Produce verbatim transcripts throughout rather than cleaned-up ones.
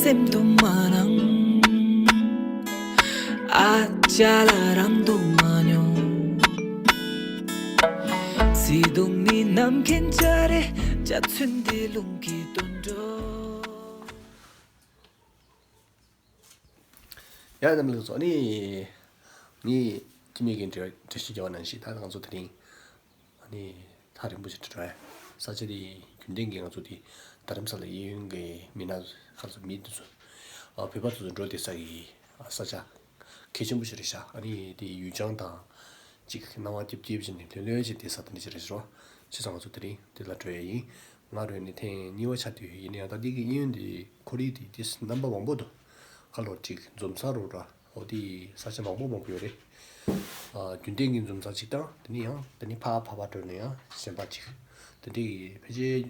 སེམས་དུ་མ་སྣང་། ཨ་ཅག་ལ་རང་དུ་མ་མྱོང་། བརྩེ་དུང་ནི་ནམ་མཁའི་འཇའ་རེ། འཇའ་ཚོན་འདི་རླུང་གིས་འདོན་འགྲོ། ཡ་རྣམ་པ་ཚོ། ཨ་ནི་ངས་ཁྱིམ་མི་གི་འགྲེལ་བཤད་རྒྱག་པ་ནང་བཞིན། ད་ང་ཚོ་དེ་རིང་ཨ་ནི་ཐག་རིང་པོ་ཞིག་ཏུ་འགྲོ་ཡ། ས་ཆ་དེ་རྒྱུན་ལྡན་གྱི་ང་ཚོ་དེ་རྡ་རམ་ས་ལ་གཡས་གཡོན་གྱི་མི་སྣ་ཁ་ཚོ་མི་དེ་ཚོ། ཨ་བོད་པ་དེ་ཚོ་འགྲོ་བསྡད་ས་གི་ས་ཆ་གལ་ཆེན་པོ་ཞིག་རེད་ཤག་ཨ་ནི་དེ་ཡུལ་ལྗོངས་དང་ཅིག་སྣང་བ་སྐྱིད་སྐྱིད་བྱས་ནས་ལྷོད་ལྷོད་བྱས་བསྡད་ས་དེ་འདྲ་ཞིག་རེད་ཤག་བྱས་ཙང་ང་ཚོ་དེ་རིང་དེ་ལ་འགྲོ་ཡ་ཡིན། ང་འགྲོ་ནས་ཐེངས་གཉིས་པ་ཆགས་བསྡད་ཡོད། ཡིན་ན་ཡང་ད་འདི་གི་གཡས་གཡོན་དེ་ཁོར་ཡུག་དེ་དེ་རྣམ་པ་མང་པོ་འདུག་ཁ་ལོ་ཅིག་འཛོམས་ས་རུ་ར། འོ་དེ་ས་ཆ་མང་པོ་མང་པོ་ཡོད་རེད། ཨ་རྒྱུན་ལྡན་གྱི་འཛོམས་ས་ཅིག་དང་། དེ་ནས་ཡང་དེ་ནས་ཕར་ཕར་ཕར་འགྲོ་ནས་ཡང་གཞན་པ་ཅིག་དེ་འདྲའི་ཕལ་ཆེར་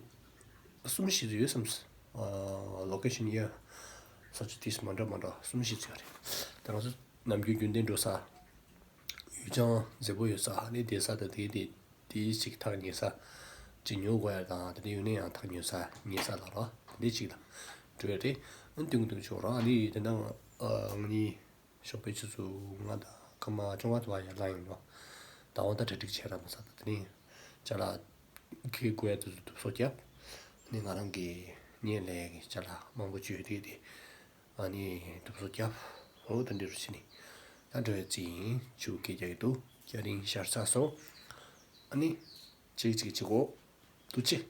གསུམ་བཞི་ཙམ་ཡོད་བསམ། ཨ་ལོ་ཀེ་ཤན་ཡ་ས་ཆ་དེ་མ་འདྲ་མ་འདྲ་གསུམ་བཞི་ཙམ་ཡོད་རེད། ད་ང་ཚོ་ནམ་རྒྱུན་རྒྱུན་ལྡན་འགྲོ་ས། ཡུལ་ལྗོངས་མཛེས་པོ་ཡོད་ས། ཨ་ནི་བསྡད་ས་དང་དེ་དེ་དེ་ཅིག་ཐག་ཉེ་ས། ཅིག་ཉོ་དགོས་ཡ་དང་། དེ་འདྲ་ཡོད་ན་ཡང་ཐག་ཉེ་ས་ཉེ་ས་ལ་རོ། དེ་འདྲ་ཅིག་ལ་འགྲོ་ཡ་རེད། ཨ་ནི་དུང་དུང་ཆོག་ར། ཨ་ནི་དེ་ནང་ཨ་ང་གཉིས་ཞོགས་པའི་ཆུ་ཚོད་ལྔ་དང་སྐར་མ་བཅོ་ལྔ་དུ་བ་ཡར་ལངས་ཡིན་ནོ། ད་འོ་ད་གྲ་སྒྲིག་བྱས་ར་མ་ས། ད་དེ་ནས་ཅ་ལག་ཁྱེར་དགོས་ཡ་དེ་ཚོ་དུབ་སོ་བརྒྱབ། ཨ་ནི་ང་རང་གི་བརྙན་ལས་ཀྱི་ཅ་ལག་མང་པོ་བཅུག་དེ་དེ། ཨ་ནི་དུབ་སོ་བརྒྱབ། འོ་ད་འདི་རུ་ཕྱིན་ནི། ད་འགྲོ་ཡ་རྩིས་ཡིན། ཆུ་སྐད་རྒྱག་གི་འདུག་སྐྱ་རེངས་ཤར་ཚར་སོང་། ཨ་ནི་གཅིག་གཅིག་གཅིག་འོ། ཐུགས་རྗེ་ཆེ།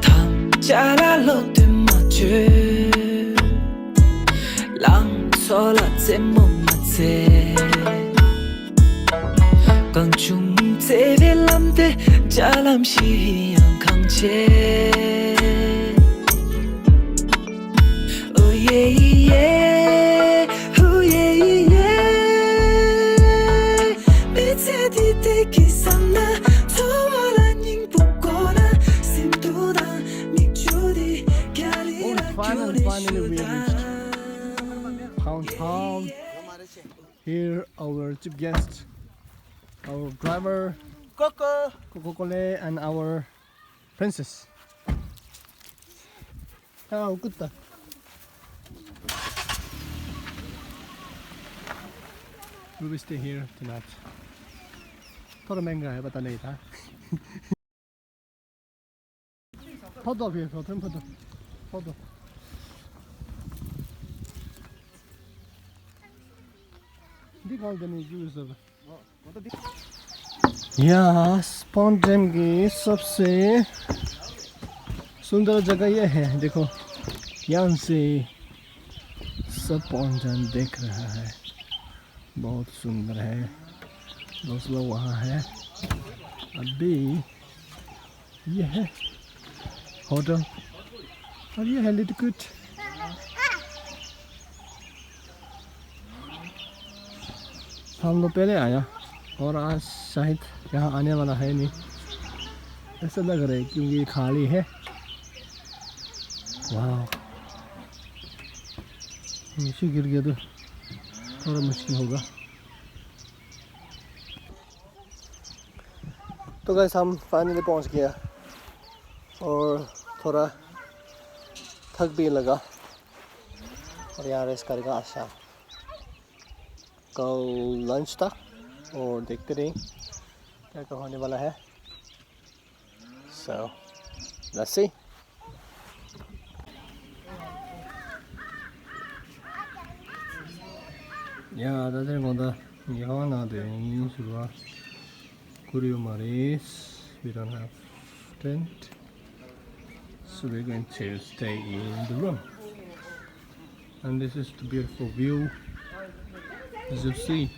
ཐམས་ཅད་ལ་བློ་གཏད་མ་བཅོལ། ལང་ཚོ་ལ་རྩེད་མོ་མ་རྩེ། གང་བྱུང་བརྩེ་བའི་ལམ་དེ་རྒྱ་ལམ་ཞིག་ཡང་གང་ཆེ། ཨོ་ཡེ་ཡེ། ཧུ་ཡེ་ཡེ། མི་ཚེ་འདི་བདེ་སྐྱིད་བསམ་ན། འཚོ་བ་ལ་སྙིང་པོ་དགོས་ན། སེམས་སྡུག་དང་མིག་ཆུ་འདི་རྒྱ་རི་ལ་བསྐྱུར་ནས་ཤོད་དང་། Oh, finally, finally we reached Pound Town. Here our chief guest, our driver, Coco. Coco Cole, and our princess. ཡ་ཨོ་ཀུ་ཏ། We will stay here tonight. ཐོ་ར་མེང་ག་ཧེ་པ་ཏ་ནེ་ཐ། ཕོ་ཏོ་ཕི་ཕོ་ཐོན་ཕོ་ཏོ། ཕོ་ཏོ། འདི་གང་དེ་ནས་རྒྱུ་ཟེར་བ། या, स्पॉन्जन की सबसे सुंदर जगह ये है। देखो, यहाँ से सब पॉन्जन देख रहा है। बहुत सुंदर है। दोस्त लोग वहाँ है। अभी ये है होटल और ये है लिटिल कुट। हम लोग पहले आया और आज शायद यहाँ आने वाला है नहीं, ऐसा लग रहा है क्योंकि ये खाली है। वाह, नीचे गिर गया तो थोड़ा मुश्किल होगा। तो गाइस, हम फाइनली पहुंच गया और थोड़ा थक भी लगा और यहाँ रेस्ट करेगा आज शाम। कल लंच था और देखते रहे क्या क्या होने वाला है। So, let's see. ཡ་ད་ལྟ་དགོང་དག་ཉི་ཧོང་ནང་དུ་ཡིན་ཟེར་བ། གུར་ཡོད་མ་རེད། We don't have tent. So we're going to stay in the room. And this is the beautiful view. As you see.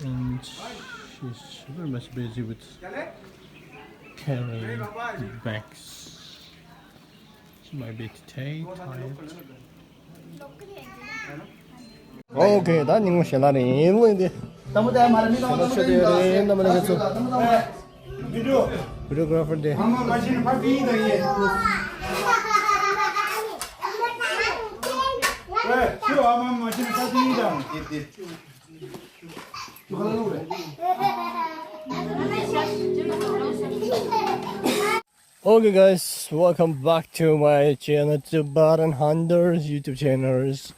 And she's very much busy with carrying the bags. She might be tired. Okay, ད་ཉིན་མོ་ཞེ་ལ་རེད་ལོ་འདི། Videographer དེ། Okay guys, welcome back to my channel, Tibetan Hunters YouTube channels.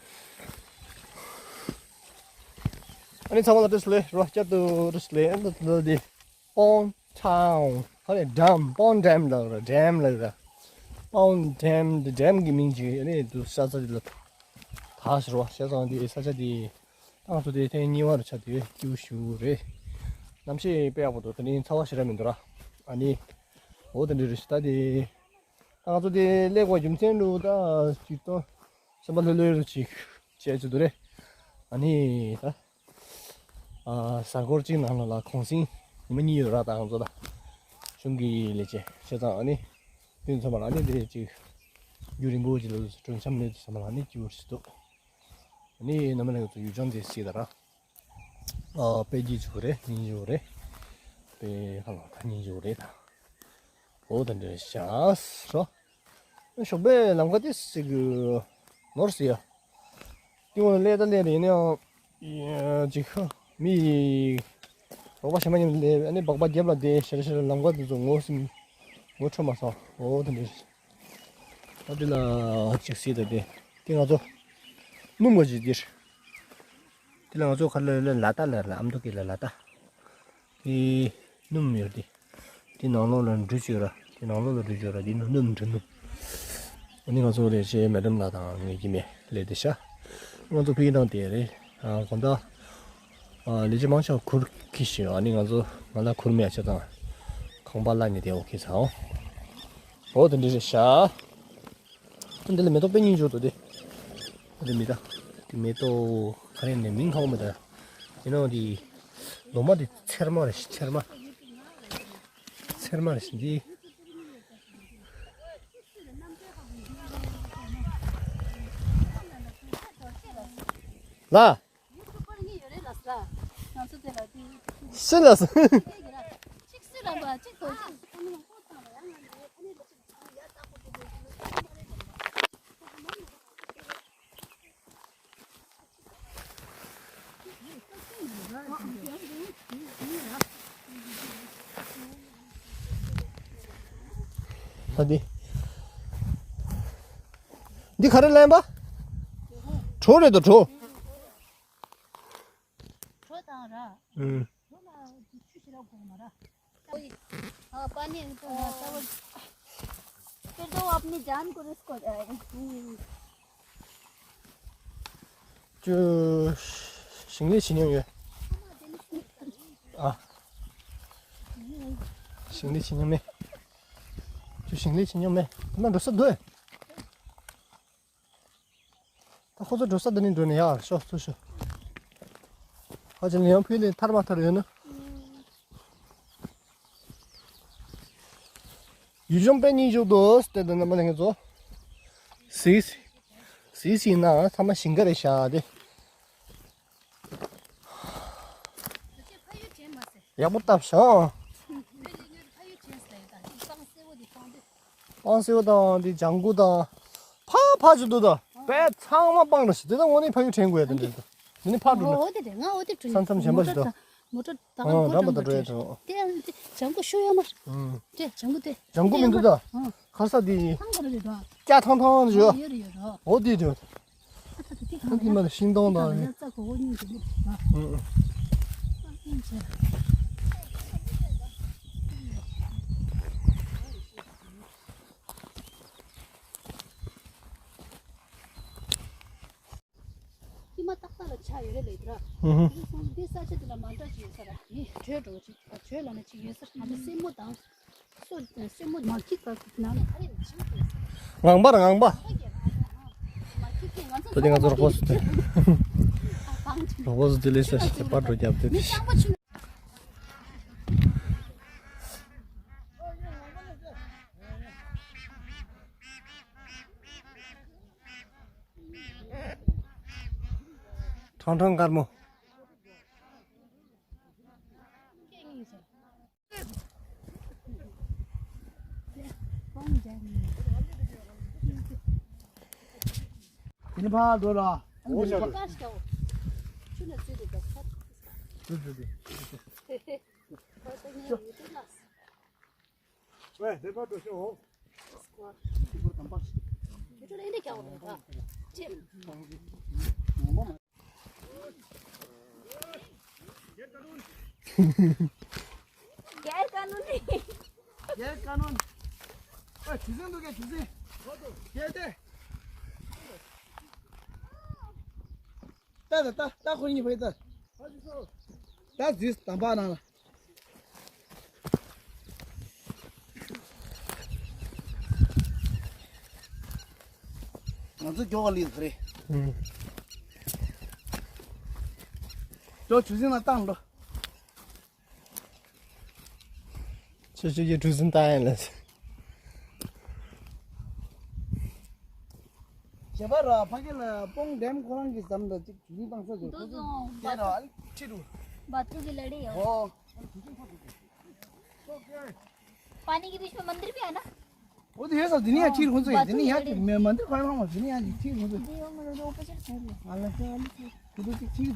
ཨ་ནི་ཚང་མ་ལ་བཀྲ་ཤིས་བདེ་ལེགས། རོ་བསྐྱར་དུ་བཀྲ་ཤིས་བདེ་ལེགས། འདི་འདི་འདི་Pond Town. ཨ་ནི་Dam, Pond Dam ལ་ར། Dam ལ་ར། Pond Dam, འདི་Dam གི་མིང་ཅིག་ཨ་ནི་འདུག་ས་ས་འདི་ལ། ད་ཟེར་བ་བྱས་ཙང་འདི་ས་ཆ་འདི། ང་ཚོ་དེ་ཐེངས་གཉིས་པ་རུ་ཆགས་དུས་སྐྱིད་པོ་ཞེ་པོ་རེད། གནམ་གཤིས་དཔེ་ཡག་པོ་འདུག་དེ་རིང་ཚ་བ་ཞེ་དྲག་མི་འདུག་ར། ཨ་ནི། འོ་དེ་འདྲ་རེད་ཤག་ད་དེ། ད་ང་ཚོ་དེ་སླེབས་པའི་རྒྱུ་མཚན་ལུགས་ད་ཅིག་ཏོ། སེམས་པ་ལྷོད་ལྷོད་རུ་ཅིག་བྱས་ཅིག་འདུག་རེད། ཨ་ནི་ད། ཨ་གཟའ་འཁོར་གཅིག་ནང་ལ་ལ་གུང་སེང་ཉི་མ་གཉིས་ཡོད་ར། ད་ང་ཚོ་ད། གཞུང་གི་ལས་བྱེད་བྱས་ཙང་ཨ་ནི། དེ་ཚང་མ་ལ་ཨ་ནི་དེ་ཅིག་རྒྱུན་རིང་པོ་ཅིག་ལ་གྲོན་འཆམ་མེད་དུ་ཚང་མ་ལ་ཨ་ནི་སྐྱིད་པོ་ཞིག་འདུག་ཨ་ནི་རྣམ་པ་ལྷན་རྒྱས་ཚོ་ཡུལ་ལྗོངས་དེ་གཟིགས་དང་ར། ཨ་དཔེ་སྐྱིད་ཅིག་རེད། སྙིང་རྗེ་པོ་རེད། དཔེ་ཧ་ལམ་ད་སྙིང་རྗེ་པོ་རེད་ད། འོ་དེ་འདྲ་བཞག་རོ། ཞོགས་པའི་ལམ་ཁ་དེ་ཟིག་ནོར་སི་ཡ། དེ་འོ་ལས་ད་ལས་རེད། ཡིན་ནའང་ཅིག་མི་ཡི་རོགས་པ་གཞན་པ་མཉམ་དུ་སླེབས། ཨ་ནི་སྦག་སྦག་རྒྱབ་ལ་བསྡད། ཞེ་དྲག་ཞེ་དྲག་ལམ་ཁ་དེ་ཚོ་ངོ་སེམས་ངོ་འཕྲོད་མ་སོང་། འོ་དེ་འདྲ། ཨ་དེ་ལ་ཅིག་སྲིད་ད་དེ། དེ་ང་ཚོ་སྣུམ་ག་ཅིག་འདིར། དེ་ལ་ང་ཚོ་ཁ་ལ་ལ་ལ་ཏ་ལ་ལ་ཨ་མདོ་སྐད་ལ་ལ་ཏ། དེ་སྣུམ་ཡོད་དེ། དེ་ནང་ལོགས་ལ་འབྲུ་བཅོས་ར། དེ་ནང་ལོགས་ལ་འབྲུ་བཅོས་ར། དེ་ནང་སྣུམ་འབྲུ་སྣུམ། ཨ་ནི་ང་ཚོ་ལས་བྱེད་མེ་ཌམ་ལགས་དང་ངེད་ཀྱི་མེ་ལས་དེ་ཤ། ང་ཚོ་ཕ་གི་ནང་དེ་རེད། ཨ་གོང་ད། ཨ་ལས་བྱེད་མང་ཆེ་བ་ཁུར་ཁྱེར་ཤི། ཨ་ནི་ང་ཚོ་ང་ལ་ཁུར་མེད་ཆ་ཚང་ཁང་པ་གླ་ནས་དེ་འོ་ཁྱེར་ཚར་འོ། འོ་དེ་འདྲ་རེད་ཤག་འདི་ལ་མེ་ཏོག་དཔེ་སྙིང་རྗེ་པོ་འདུག་དེ། འདི་མི་ད། འདི་མེ་ཏོག་ག་རེ་ནས་མིང་ཧ་གོ་མི་ད། ཡིན་ནའང་འདི་ལོ་མ་འདི་ཚེར་མ་རེད་ཤག་ཚེར་མ། ཚེར་མ་རེད་ཤག་འདི། ལ། སུ་ལ་སུ། ད་འདི། འདི་ག་རེ་ལེན་པ། གྲོ་རེད་དོ་གྲོ། གྲོ་དང་ར། ཨུམ། གྲོ་ལ་ཆུ་ཞེ་དྲག་དགོས་མ་ར། हाँ, पानी है तो ना, चावल। फिर तो वो अपनी जान को रिस्क हो जाएगा। ཅུ། ཞིང་ལས་བྱེད་མྱོང་ཡོད། ཨ། ཞིང་ལས་བྱེད་མྱོང་མེད། ཅུ་ཞིང་ལས་བྱེད་མྱོང་མེད། ཁོ་ན་འགྲོ་ས་འདུག་ད་ཁོ་ཚོ་འགྲོ་ས་འདི་ནས་འགྲོ་ནས་ཡར་ཤོག་ཚུར་ཤོག་ཧ་ཅང་ཡང་ཕུལ་ནས་ཐར་མ་ཐར་ཡོད་ན། ཡུལ་ལྗོངས་དཔེ་སྙིང་རྗེ་པོ་འདུག་དེ་ལྟར་རྣམ་པ་ལྷན་རྒྱས་ཚོ། སིས། སིས་ཡིན་ན་ཚང་མ་ཞིང་ཁ་རེད་ཤག་དེ། ཡག་པོ་བཏབ་ཤག་སྤང་སེར་པོ་དང་དེ་ལྗང་གུ་དང་། ཕ་ཕ་ཅིག་འདུག་ད། དཔེ་ཚང་མ་སྤང་ར་ཞིག་དེ་ད་དངོས་གནས་ཕ་ཡུལ་དྲན་དགོས་ཡ་དེ་འདྲ་འདུག་འདི་ནི་ཕར་འགྲོ་ན། འོ་དེ་དེ་ང་འོ་དེ་འགྲོ་ས་མཚམས་གཞན་པ་ཞིག་ད། མོ་ཊ་ད་ཨ་གང་འགྲོ་རམ་པ་ད་འགྲོ་ཡ་འགྲོ། དེ་ཨ་དེ་ལྗང་གུ་ཤོ་ཡོད་མ། ཨང་། དེ་ལྗང་གུ་དེ། ལྗང་གུ་མི་འདུག་ད། ཨང་། ཁ་ས་དེ། ཐང་ག་རེ་རེད་ད། སྐྱ་ཐང་ཐང་ཞིག་ཡོད་རེད་ཡོད་རེད། འོ་དེ་དེ། ཨ་ད་དེ་གང་ཨ་དེ་མ་ཤིང་སྡོང་དང་། ཡ་རྩ་གོ་བོ་གཉིས་དེ་རེད་ད། ཨང་ཨང་། ཨ་ཨིན་ཆེ། ཁྱི་མ་ཏག་ཏག་ལ་ཆ་ཡོད་རེད་ལེ་དེ་ར། ཨུ་ཧུ། དེ་སོང་དེ་ས་ཆ་དེ་ལ་མ་འདྲ་ཅིག་ཡོད་ས་ར། ནི་བྲོས་འགྲོ་ཅིག་བྲོས་ལ་ནི་ཅིག་ཡོད་ས་ར། ང་ཚོ་སེན་མོ་དང་། སོ་སེན་མོ་མ་ཁྱི་ཀ་ནང་ལ་ག་རེ་ཅིག་ཡོད་ས་ར། ངང་པ་ར་ངང་པ། མ་ཁྱི་ཀ་ང་ཚོ་ད་དེ་ང་ཚོ་རོགས་པ་སུ་དེ། རོགས་པ་སུ་དེ་ལས་ས་ཞིག་པར་འགྲོ་རྒྱབ་དེ་དེ། ཁྲང་ཁྲང་དཀར་མོ། དེ་ནི་ཕར་འགྲོ་ལ། འོ་ཤ་འགྲོ། ཆུ་ན་ཚུད་དེ་འགྲོ་ས། ཚུད་ཚུད་དེ། ཁྱོད་ཚོ་ལ་འདི་རྒྱག་འོང་ད། غیر قانوني. غیر قانوني. ཨ། ཆུ་སྲིན་འདུག་གས། ཆུ་སྲིན། ཡེ་ཏེ། ད་ད་ད་ད་ཁོ་གཉིས་ཕེབས་ད། ད་ཟིས་དམ་པ་ནང་ལ། ང་ཚོ་མགྱོགས་པ་ལི་ཁ་རེད། ཨུམ། ཅོ་ཆུ་སྲིན་ལ་བཏང་འགྲོ། ཆུ་ཆུ་གི་གྲུ་གཟིངས་བཏང་ཡིན་ལ། བྱས་པ་ར་ཕ་གི་ལ་སྤོང་འདེམ་ཁོ་རང་གི་ཟམ་ལ་ཅིག་གྲུ་གཟིངས་བཏང་ས་ཅིག་ཁོ་ཚོ་དེ་ར་ཨ་ལི་ཁྲི་རུ། बाथरूम की लड़ी है। ཨོ། पानी के बीच में मंदिर भी है ना? वो तो है सब दुनिया ठीक हो गई दुनिया की मैं मंदिर खड़ा हूं दुनिया की ठीक हो गई। हाँ, लो। हाँ, लो। तो ठीक।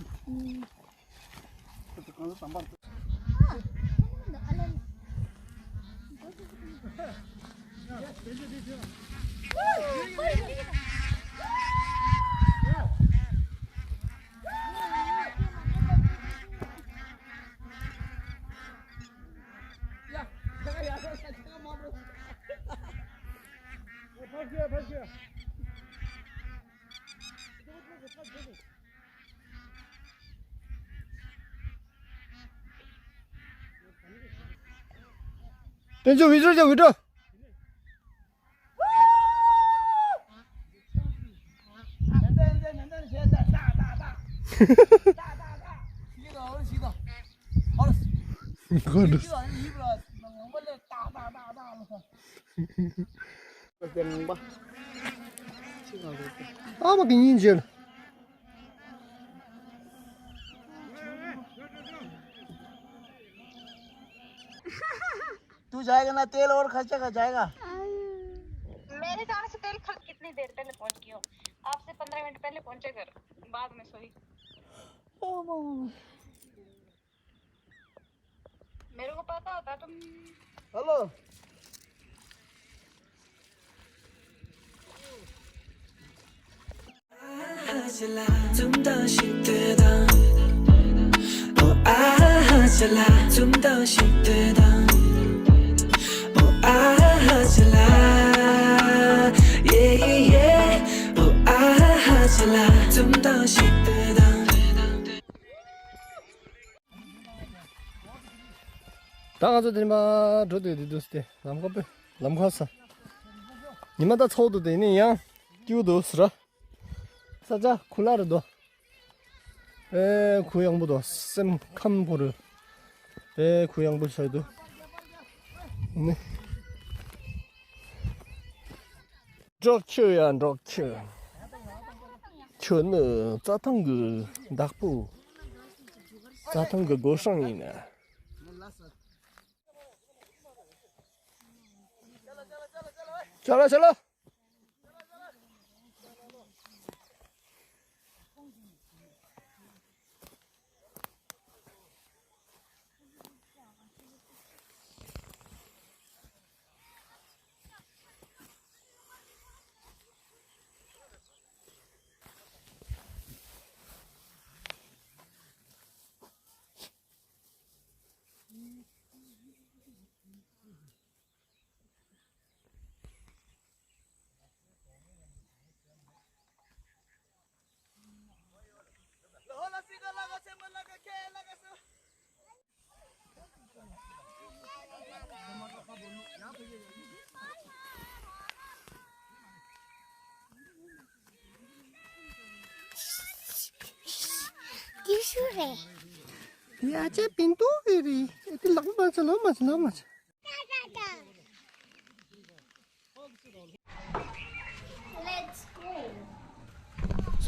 དེ་ཚོ་བི་ཌིའོ་བྱ་བི་ཌིའོ། ཨ་མ་གི་སྙིང་རྗེ། तू जाएगा ना, तेल और खर्चा का जाएगा। मेरे जाने से तेल खर्च कितनी देर पहले पहुंच गई हो? आपसे पंद्रह मिनट पहले पहुंचे घर, बाद में सोई। मेरे को पता होता तुम हेलो। ད་ང་ཚོ་དེ་རིང་མ་འགྲོ་འདོད་དེ་འདུག་སྟེ་ལམ་ཁ་པོ་ལམ་ཁ་ས། ཉི་མ་ད་ཚོགས་འདུག་དེ་ནི་ཡང་སྐྱིད་པོ་འདུག་ཟེར། ས་ཆ་ཁུ་ལ་རེད་དོ། ཨེ་ཁུ་ཡངས་པོ་འདུག་སེམས་ཁམས་པོ་རུ། ཨེ་ཁུ་ཡངས་པོ་ཆགས་འདུག་ནི། འབྲོག་ཁྱི་ཡ་འབྲོག་ཁྱི། ཁྱོད་ནི་རྩྭ་ཐང་གི་བདག་པོ། རྩྭ་ཐང་གི་སྒོ་སྲུང་ཡིན། ཅ་ལག་ཅ་ལག་ཡ་ཅེ་པིན་ཏུ་གི་རི་ཨེ་ཏི་ལག་མ་ཆ་ལོ་མ་ཆ་ལོ་མ་ཆ།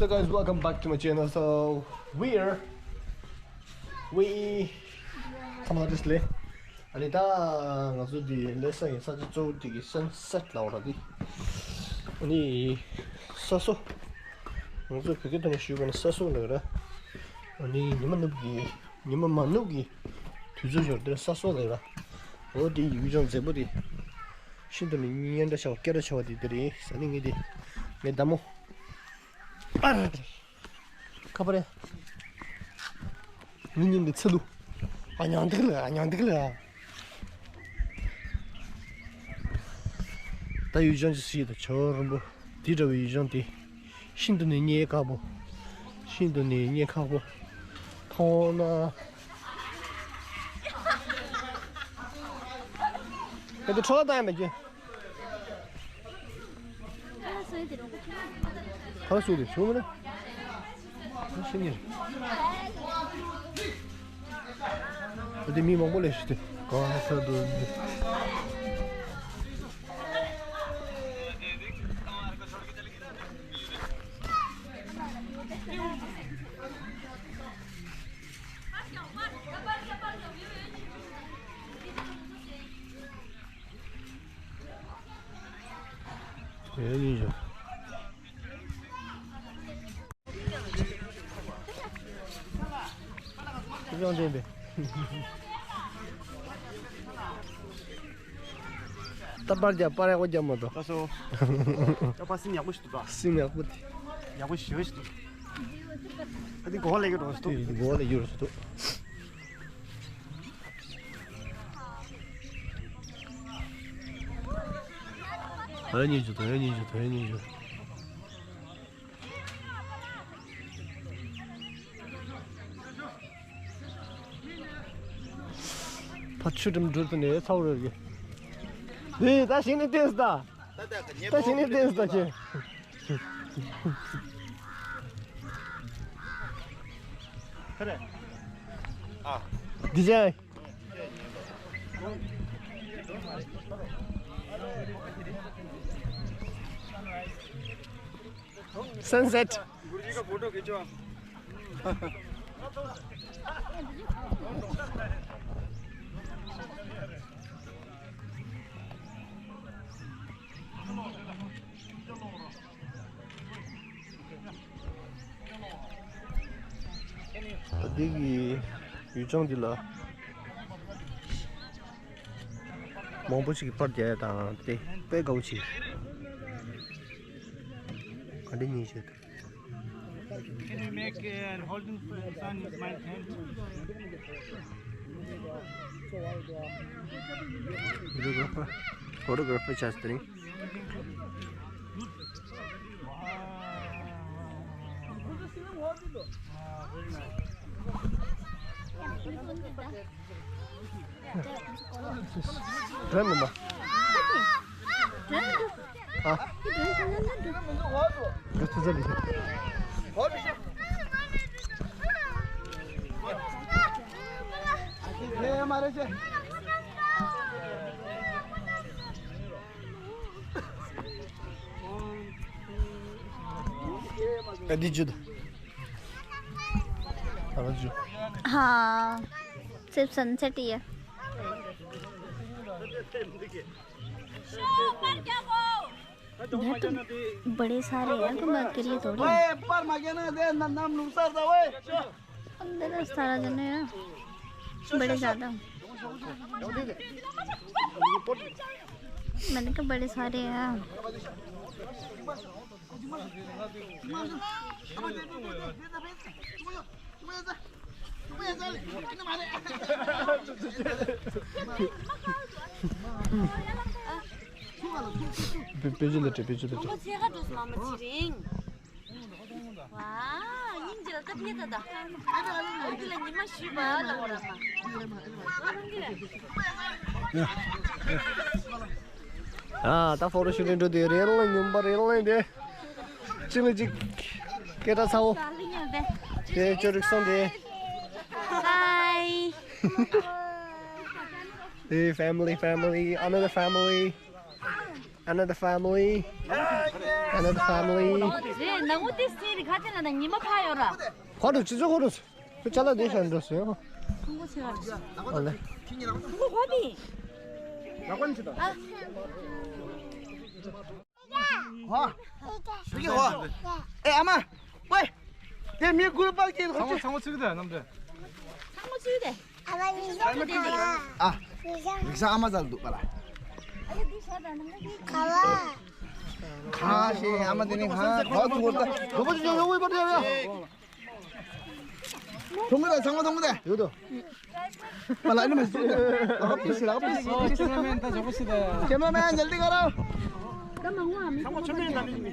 So guys, welcome back to my channel. So we're we come on this late. ཨ་ནི་ད་ང་ཚོ་འདི་སླེབས་ས་ཡིན། ས་ཆ་གཙོ་བོ་འདི་གི་སན་སེཊ་ལབ་ར་འདི། ཨ་ནི་ས་སོ། ང་ཚོ་བོད་སྐད་ཐོག་ནས་ཞུས་པ་ན་ས་སོ་ལབ་ར། ཨ་ནི་ཉི་མ་ནུབ་ཀྱི་ཉི་མ་མ་ནུབ་ཀྱི་དུས་ཚོད་ཞོར་དེར་ས་སོ་ལབ་ར། འོ་དེ་ཡུལ་ལྗོངས་མཛེས་པོ་དེ། ཤིན་ཏུ་ནས་སྙན་གྲགས་ཆེ་བ་སྐད་གྲགས་ཆེ་བ་དེ་དེ་རེད། ས་ནི་ངས་དེ་ངས་བདག་མོ། ཨ་ར། ཁ་པར་ཡ། ངའི་སྙིང་གི་ཚ་ལུ། ཨ་ཉང་འདུག་ལ་ཨ་ཉང་འདུག་ལ། ད་ཡུལ་ལྗོངས་ཀྱི་སྲིད་དང་བྱ་བ་རིན་པོ་དེ་འདྲ་བའི་ཡུལ་ལྗོངས་དེ་ཤིན་ཏུ་ནས་རྙེད་དཀའ་པོ། ཤིན་ཏུ་ནས་རྙེད་ཁག་པོ། མཐོང་ན། ད་དེ་ཁྲོ་ལ་བཏང་ཡ་མེད་ཀྱི། ཁ་སོས་ཏེ་བྱུང་མ་རེད། ཤི་ནི་རེད། དེ་མི་མང་པོ་ལས་ཤི་སྟེ་གང་ས་དུ། དེ་ཡིན་ཞོ། ཅི་ཡོང་དེ་འདི། ད་པར་རྒྱབ་པར་ཡག་པོ་རྒྱབ་མ་ཐུབ། ད་སོ། ད་པར་སིམ་ཡག་པོ་ཞིག་འདུག་ད། སིམ་ཡག་པོ་དེ། ཡག་པོ་ཞེ་པོ་ཞིག་འདུག་ཨ་དེ་གོ་ལེ་གི་འགྲོ་སོ། དེ་གོ་ལེ་ཡོད་སོ། ད་ཡ་ཉིན་ཞུ། ད་ཡ་ཉིན་ཞུ། ད་ཡ་ཉིན་ཞུ། ཕ་ཆུ་འགྲམ་འགྲུལ་དུ་ནས་ཚ་བོ་རེད་གི། ཨེ་ད་ཞིག་ནི་བལྟས་ད། ད་ཞིག་ནི་བལྟས་ད་ཁྱེད། ཁ་རེད། ཨ། འདི་ཅན། Sunset. ད་འདི་གི་ཡུལ་ལྗོངས་འདི་ལ་མང་པོ་ཞིག་གིས་པར་རྒྱག་ཡ་དང་དེ་དཔེ་དགའ་པོ་ཞིག་ག་འདྲ་ཉིན་ཞིག Can you make a holding sign with my hand? Videographer, photographer ཆགས་ཏེ། དྲན་མི་འདུག་ཨ། འགྲོ་ཐུབ་ས་རེད། ཨ་འདི་ཇུ་ད། ཨ་ཇུ། ཧ། ཚེབ་སན་ཚེ་ཏི་ཡ། इधर तो बड़े सारे हैं, तो मैं अकेले थोड़ी हूँ। ओए, पर मगे ना दे, न-, नाम नुकसान था, ओए। अंदर सारा जने हैं। बड़े ज्यादा। मैंने कहा, बड़े सारे हैं। པེ་པེ་ཅི་ལ་ཏྲེ་པེ་ཅི་ལ་ཏྲེ། ཚེ་ག་འགྲོ་སོང་མ་མ་ཚེ་རིང་། ཝ། སྙིང་རྗེ་ལ་ད་ཕེ་ད་ད། ཨ་ཁི་ལ་ཉི་མ་ཞུས་པ་ལ་འོ་ར་མ། ཨ་ད་ཕོ་ཊོ་ཤུ་ཊི་འགྲོ་དུས་རེད་ལ་ཉུམ་པ་རེད་ལ་དེ། གཅིག་ལ་གཅིག་སྐད་གྲགས་ཚ་བོ། དེ་ཅོ་རིག་སོང་དེ། Hi. Hey, family, family, another family, another family, another family. རེད། ནང་མོ་དེ་སྲིད་རི་ཁ་ཏེ་ན་ད་ཉི་མ་ཕ་ཡོད་ར། ཁོ་རུ་ཅི་ཅོ་ཁོ་རུ། ཁོ་ཅ་ལ་དེ་ཤ་འགྲོ་སོ། ཁོང་ཁོ་ཚེ་ག་རེད། ཨ་ལེ། ཁོང་ཁོ་ཁོ་དེ། ཧོ། ཧོ། ཨེ་ཨ་མ། ཝེ། དེ་མི་དགུ་པར་གྱིས་ཁོ་ཚང་མ་ཚང་མ་ཚུགས་དེ་རྣམ་དེ། ཚང་མ་ཚུགས་དེ། ཨ། རིག་ས་ཨ་མ་ཟ་འདུག་པ་ལ། ག་ལ། ག་ཞེས་ཨ་མ་དེ་ནི་ཧ་ག་ཐུག་གོ་ད། ཡོ་བོ་ཅི་ཡོ་བོ་པ་དེ་ཡ། ཐུང་གི་ད་ཚང་མ་ཐུང་གི་ད། ཡོད་དོ། པ་ལ་ཨ་ནི་མ་སུ་ད། ལག་པིས་ལག་པིས། ཁེ་མ་མེན་ད་ཇོ་ཁོ་སི་ད། ཁེ་མ་མེན་ཇལ་དི་ཀ་རོ། ཚང་མ་ཆོ་མེད་ད་ནི།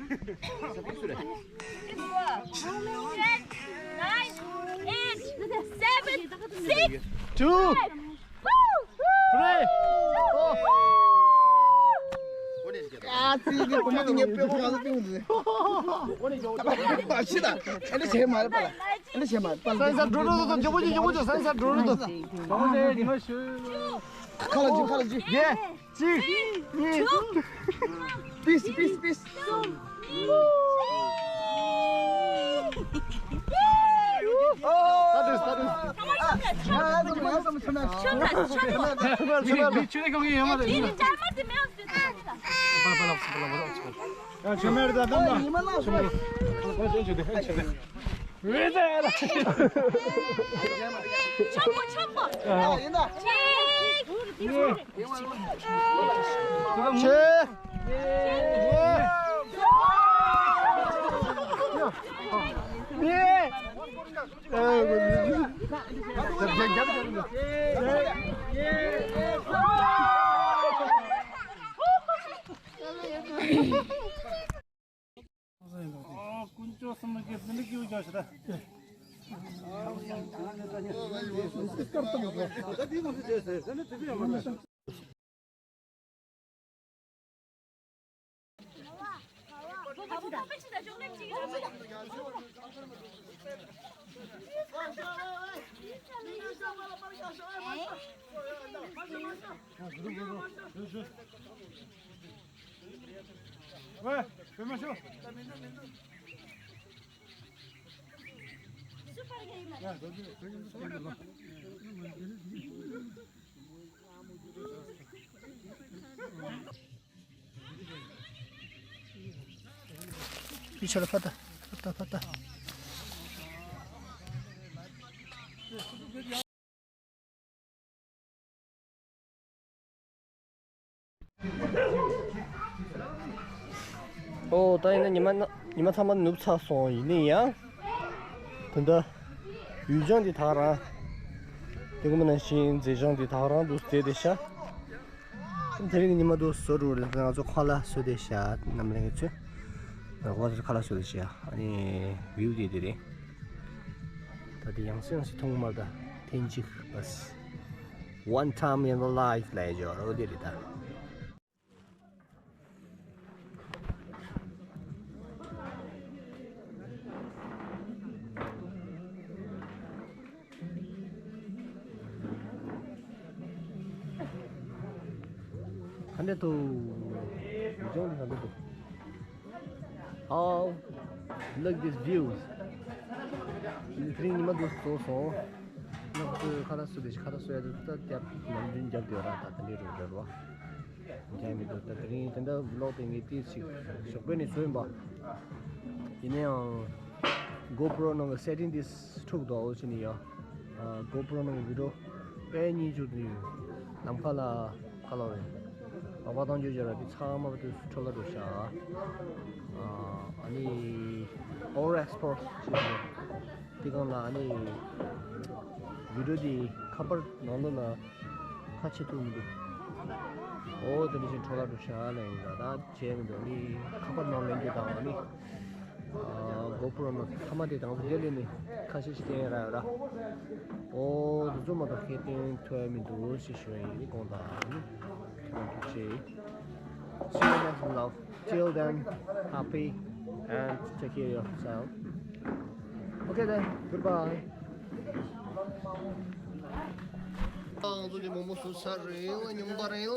Nine, eight, seven, six, two, five. Three. ཨ་ཙི་གི་གོ་མ་དེ་ངས་པེ་ཁོ་ང་ཚོ་ཏིང་འདི། ཨ་ཤི་ད། ཨ་ནི་བྱེད་མ་རེད་པ་ལ། ཨ་ནི་བྱེད་མ་རེད་པ་ལ། སན་སན་འགྲོ་འགྲོ་འགྲོ་འགྲོ་ཇོ་བོ་ཇོ་བོ་ཇོ་སན་སན་འགྲོ་འགྲོ་འགྲོ། ཇོ་བོ་ཇོ་ཡེ་ཉི་མ་ཤུ། ཁ་ལ་ཇུ་ཁ་ལ་ཇུ། ཡེ། གཅིག་གཉིས། པིས་པིས་པིས། ཨ་ཏུས་ཨ་ཏུས། ཨ་ཏུས་ཨ་ཏུས། མི་ཆོས་གང་ཡིན་ཡོད་མ་རེད། ཡ་ཆོས་མེད་རེད་ད་དམ་པ། ཉི་མ་ལགས་སོ། རེད་ད་ཡ་ལ། ཆོག་པོ་ཆོག་པོ། ཡིན་ད། ཆེ། ཆེ། ཀུན་སྤྱོད་གསུམ་གྱི་སྤུན་ཟླ་སྐྱིད་པོ་ཅག་ཞིག་ད། ཕྱི་ཕྱིར་ཕར་ལྟ། ཕར་ལྟ། ཕར་ལྟ། ཨོ་ད་ཡིན་ན་ཉི་མ་ན་ཉི་མ་ཚང་མ་ནུབ་ཚར་སོང་། ཡིན་ནའི་ཡང་། ད་ལྟ་ཡུལ་ལྗོངས་འདི་ད་ག་རང་། དེ་གོང་མ་ནང་བཞིན་མཛེས་ལྗོངས་འདི་ད་ག་རང་དུ་བསྡད་བསྡད་ཤག་དེ་རིང་གི་ཉི་མ་དུ་བཟོ་རུ་རེད། ང་ཚོ་ཁ་ལག་བཟོས་བསྡད་ཤག་རྣམ་གླིང་གི་ཚོས། ང་ཚོ་ཁ་ལག་བཟོས་བསྡད་ཤག་ཨ་ནི་བིའུ་དེ་དེ་རེད། ད་དེ་ཡང་སེ་ཡང་སེ་མཐོང་མ་ད་ཐེངས་གཅིག་བས། One time in the life ལབ་ཡ་ཅིག་ཡོད་རེད། འོ་དེ་རེད་ད། ག་འདྲ་འདུག་ལྗོངས་འདི་ག་འདྲ་འདུག How look these views. དེ་རིང་ཉི་མ་འདུག་སོང་སོང་། ང་ཚོས་ཁ་ལག་བཟོས་ཏེ་ཁ་ལག་བཟོ་ཡ་དེ་ད་རྒྱབ་ནམ་རྒྱུན་རྒྱབ་དེ་ར་ད་དེ་འདྲའི་རུ་རེད་རོ། རྒྱ་མི་འདུག་ད་དེ་རིང་དེ་འདྲ་ཝི་ལོག་དེ་ངས་ཏིས་ཅིག་ཞོགས་པ་ནས་བཟོས་ཡིན་པ། ཡིན་ན་ཡང་། GoPro ནང་གི་སེ་ཊིང་དེ་འཁྲུགས་འདུག་འོ་ཅི་ནི་ཡ། GoPro ནང་གི་བི་ཌིའོ་དཔེ་སྙིང་རྗེ་འདུག་ལམ་ཁ་ལ་ཁ་ལོ་རེད། ལག་པ་བཏང་རྒྱུ་བྱ་ར་དེ་ཚང་མ་དེ་འཕྲོ་བརླག་འགྲོ་ཤག་ཨ་ནི་ཨོ་རེ་ཨེགས་པོར་ཊི་ཞེས་པ་དེ་སྒང་ལ་ཨ་ནི་བི་ཌིའོ་དེ་ཁ་པར་ནང་ལོགས་ལ་ཁ་ཕྱེ་ཐུབ་མི་འདུག་ཨོ་དེ་འདྲ་ཞིག་འཕྲོ་བརླག་འགྲོ་ཤག་ལབ་ཡིན་ད། ད་བྱས་མི་འདུག་ཨ་ནི་ཁ་པར་ནང་ལེན་རྒྱུ་དང་ཨ་ནི། ཨ་GoPro ནང་ཐ་མ་དེ་དང་བི་ཌིའོ་ལེན་ནས་ཁ་ཤས་ཤིག་བསྟན་ཡ་རག་ཡོད་ར། ཨོ་དེ་ཚོ་མ་གཏོགས་ཁྱེད་བསྟན་ཐུབ་ཡ་མི་འདུག་ཞེས་ཞུ་ཡ་ཡིན། དགོངས་དག་ཨ་ནི་ཁྱེད་རང་ཐུགས་རྗེ་ཆེ། See you next vlog. Till then, happy and take care yourself. Okay then, goodbye. ང་ཚོ་དེ་མོག་མོག་བཟོས་ཚར་རེད་ལ། ཉུང་མཐའ་རེད་ལ།